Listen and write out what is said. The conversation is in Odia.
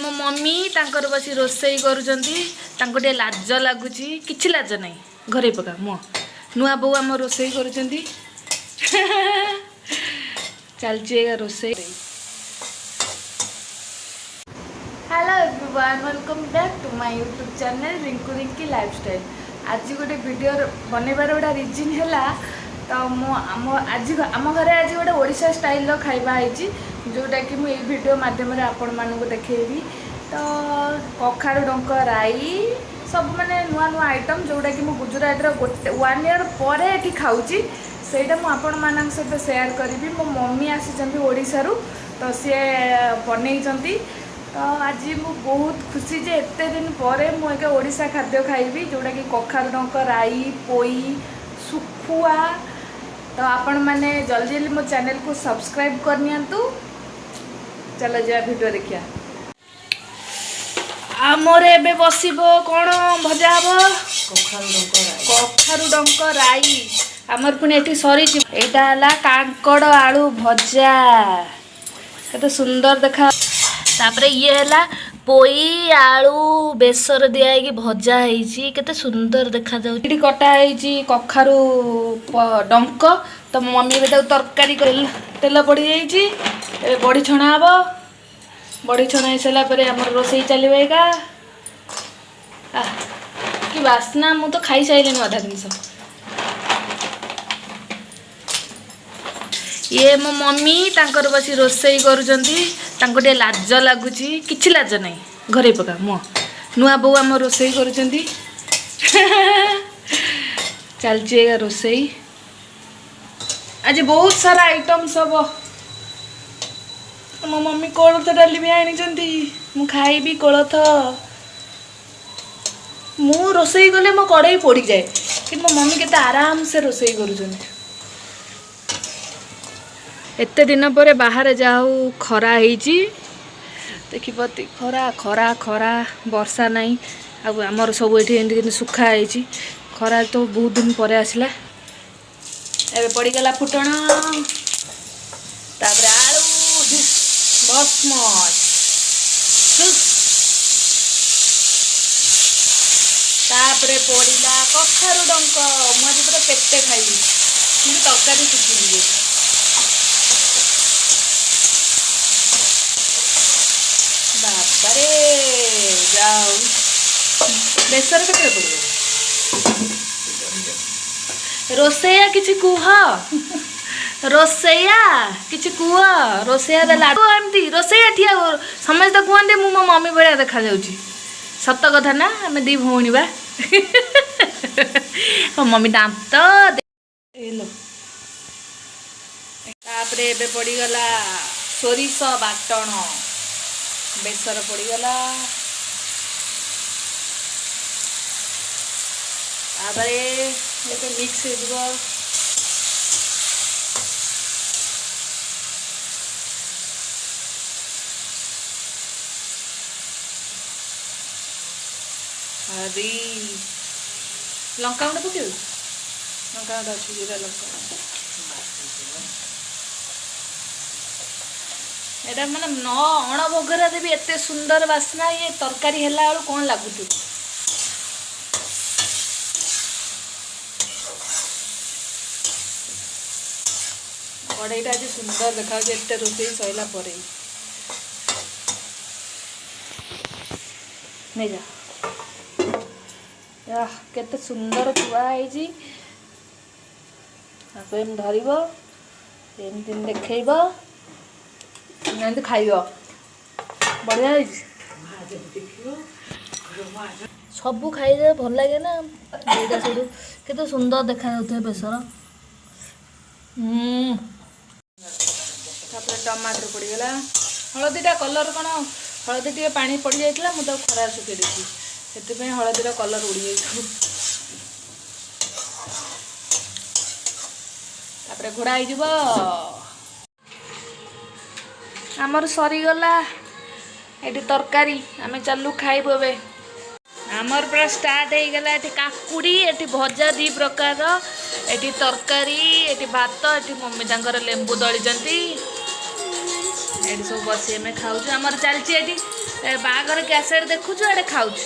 ମୋ ମମି ତାଙ୍କର ବସି ରୋଷେଇ କରୁଛନ୍ତି। ତାଙ୍କୁ ଟିକେ ଲାଜ ଲାଗୁଛି। କିଛି ଲାଜ ନାହିଁ, ଘରେ ପକା। ମୋ ନୂଆ ବୋଉ ଆମ ରୋଷେଇ କରୁଛନ୍ତି। ଚାଲିଛି ଏକା ରୋଷେଇ। Hello everyone, welcome back to my YouTube channel Rinku Rinki Lifestyle. ଆଜି ଗୋଟେ ଭିଡ଼ିଓ ବନେଇବାର ଗୋଟେ ରିଜିନ୍ ହେଲା ତ ମୁଁ ଆମ ଆଜି ଆମ ଘରେ ଆଜି ଗୋଟେ ଓଡ଼ିଶା ଷ୍ଟାଇଲ୍ର ଖାଇବା ହେଇଛି, ଯେଉଁଟାକି ମୁଁ ଏଇ ଭିଡ଼ିଓ ମାଧ୍ୟମରେ ଆପଣମାନଙ୍କୁ ଦେଖେଇବି। ତ କଖାରୁ ଡଙ୍କ ରାଇ, ସବୁ ମାନେ ନୂଆ ନୂଆ ଆଇଟମ୍, ଯେଉଁଟାକି ମୁଁ ଗୁଜୁରାଟର ଗୋଟେ ୱାନ୍ ଇୟର୍ ପରେ ଏଠି ଖାଉଛି, ସେଇଟା ମୁଁ ଆପଣମାନଙ୍କ ସହିତ ସେୟାର କରିବି। ମୋ ମମି ଆସିଛନ୍ତି ଓଡ଼ିଶାରୁ, ତ ସିଏ ବନେଇଛନ୍ତି। ତ ଆଜି ମୁଁ ବହୁତ ଖୁସି ଯେ ଏତେ ଦିନ ପରେ ମୁଁ ଏକ ଓଡ଼ିଶା ଖାଦ୍ୟ ଖାଇବି, ଯେଉଁଟାକି କଖାରୁ ଡଙ୍କ ରାଇ, ପୋଇ ଶୁଖୁଆ। ତ ଆପଣମାନେ ଜଲ୍ଦି ଜଲ୍ଦି ମୋ ଚ୍ୟାନେଲକୁ ସବସ୍କ୍ରାଇବ୍ କରିନିଅନ୍ତୁ। ଚାଲ ଯିବା ଭିଡ଼ିଓ ଦେଖିବା। ଆମର ଏବେ ବସିବ କ'ଣ ଭଜା ହବ? କଖାରୁ ଡଙ୍କ ରାଇ। କଖାରୁ ଡଙ୍କ ରାଇ ଆମର ପୁଣି ଏଠି ସରିଛି। ଏଇଟା ହେଲା କାଙ୍କଡ଼ ଆଳୁ ଭଜା, କେତେ ସୁନ୍ଦର ଦେଖା। ତାପରେ ଇଏ ହେଲା ପୋଇ ଆଳୁ ବେସର ଦିଆ ହେଇକି ଭଜା ହେଇଛି, କେତେ ସୁନ୍ଦର ଦେଖାଯାଉଛି। ଏଠି କଟା ହେଇଛି କଖାରୁ ଡଙ୍କ। ତ ମୋ ମମି ଏବେ ତାକୁ ତରକାରୀ ତେଲ ପଡ଼ିଯାଇଛି, ଏବେ ବଡ଼ି ଛଣା ହବ। ବଡ଼ି ଛଣା ହେଇସାରିଲା ପରେ ଆମର ରୋଷେଇ ଚାଲିବ ଏକା। ଆଃ, କି ବାସ୍ନା! ମୁଁ ତ ଖାଇସାରିଲିଣି ଅଧା ଜିନିଷ। ଇଏ ମୋ ମମି ତାଙ୍କର ବସି ରୋଷେଇ କରୁଛନ୍ତି। ତାଙ୍କୁ ଟିକେ ଲାଜ ଲାଗୁଛି। କିଛି ଲାଜ ନାହିଁ, ଘରେ ପକା। ମୋ ନୂଆ ବୋଉ ଆମ ରୋଷେଇ କରୁଛନ୍ତି। ଚାଲିଛି ଏକା ରୋଷେଇ। ଆଜି ବହୁତ ସାରା ଆଇଟମ୍ସ ହବ। ମୋ ମମି କୋଳଥ ଡାଲି ବି ଆଣିଛନ୍ତି, ମୁଁ ଖାଇବି କୋଳଥ। ମୁଁ ରୋଷେଇ କଲେ ମୋ କଡ଼େଇ ପୋଡ଼ିଯାଏ, କିନ୍ତୁ ମୋ ମମି କେତେ ଆରାମସେ ରୋଷେଇ କରୁଛନ୍ତି। ଏତେ ଦିନ ପରେ ବାହାରେ ଯାହା ହଉ ଖରା ହେଇଛି। ଦେଖିପାରୁଛି, ଖରା ଖରା ଖରା, ବର୍ଷା ନାହିଁ। ଆଉ ଆମର ସବୁ ଏଠି ଏମିତି କେମିତି ଶୁଖା ହେଇଛି। ଖରା ତ ବହୁତ ଦିନ ପରେ ଆସିଲା। ଏବେ ପଡ଼ିଗଲା ଫୁଟଣ, ତାପରେ ଆଳୁ ଭସ୍ମ। ତାପରେ ପଡ଼ିଲା କଖାରୁ ଡଙ୍କ। ମୁଁ ଆଜି ପୁରା ପେଟେ ଖାଇବି, କିନ୍ତୁ ତରକାରୀ ଶୁଖିଯିବ। ବାବାରେ, ଯାଉ ବେସର କେତେବେଳେ ପଡ଼ିବ? ରୋଷେଇଆ କିଛି କୁହ, ରୋଷେଇଆ କିଛି କୁହ। ରୋଷେଇଆ ଦେଲା ଏମିତି ରୋଷେଇଆ ଠିଆ। ସମସ୍ତେ କୁହନ୍ତି ମୁଁ ମୋ ମମି ଭଳିଆ ଦେଖାଯାଉଛି। ସତ କଥା ନା? ଆମେ ଦି ଭଉଣୀ ବା। ମୋ ମମି ଦାନ୍ତ ଏଲୋ। ତାପରେ ଏବେ ପଡ଼ିଗଲା ସୋରିଷ ବାଟଣ, ବେସର ପଡ଼ିଗଲା। ତାପରେ ଏବେ ମିକ୍ସ ହେଇଯିବ। ହଳଦୀ, ଲଙ୍କା ଗୁଣ୍ଡ ପକେଇବୁ? ଲଙ୍କା ଗୁଣ୍ଡ ଅଛି, ଜିରା ଲଙ୍କା। ଏଇଟା ମାନେ ନ ଅଣ ବଘରା ଦେବି, ଏତେ ସୁନ୍ଦର ବାସ୍ନା। ଇଏ ତରକାରୀ ହେଲା ବେଳକୁ କ'ଣ ଲାଗୁଥିବ? କଢ଼େଇଟା ଆଜି ସୁନ୍ଦର ଦେଖାଯାଉଛି ଏତେ ରୋଷେଇ ସରିଲା ପରେ। ନେଇଯା। ଆଃ, କେତେ ସୁନ୍ଦର ଥୁଆ ହେଇଛି। ତାକୁ ଏମିତି ଧରିବ, ଏମିତି ଦେଖେଇବ, ଏମିତି ଖାଇବ। ବଢ଼ିଆ ହେଇଛି। ଦେଖିବ। ସବୁ ଖାଇଲେ ଭଲ ଲାଗେ ନା। ଏଇଟା ସେଠୁ କେତେ ସୁନ୍ଦର ଦେଖାଯାଉଥିବ ବେସର। ତାପରେ ଟମାଟର ପଡ଼ିଗଲା। ହଳଦୀଟା କଲର୍ କ'ଣ, ହଳଦୀ ଟିକେ ପାଣି ପଡ଼ିଯାଇଥିଲା, ମୁଁ ତାକୁ ଖରାରେ ଶୁଖେଇ ଦେଇଛି, ସେଥିପାଇଁ ହଳଦୀର କଲର୍ ଉଡ଼ିଯାଇଛି। ତାପରେ ଘୋଡ଼ା ହେଇଯିବ। ଆମର ସରିଗଲା ଏଠି ତରକାରୀ, ଆମେ ଚାଲୁ ଖାଇବୁ ଏବେ। ଆମର ପୁରା ଷ୍ଟାର୍ଟ ହେଇଗଲା। ଏଠି କାକୁଡ଼ି, ଏଠି ଭଜା ଦୁଇ ପ୍ରକାର, ଏଠି ତରକାରୀ, ଏଠି ଭାତ, ଏଠି ମମି ତାଙ୍କର ଲେମ୍ବୁ ଦଳିଛନ୍ତି। ଏଠି ସବୁ ବସି ଆମେ ଖାଉଛୁ। ଆମର ଚାଲିଛି ଏଠି ବାହାଘର କ୍ୟାସେଟ୍ ଦେଖୁଛୁ, ଏଠି ଖାଉଛୁ।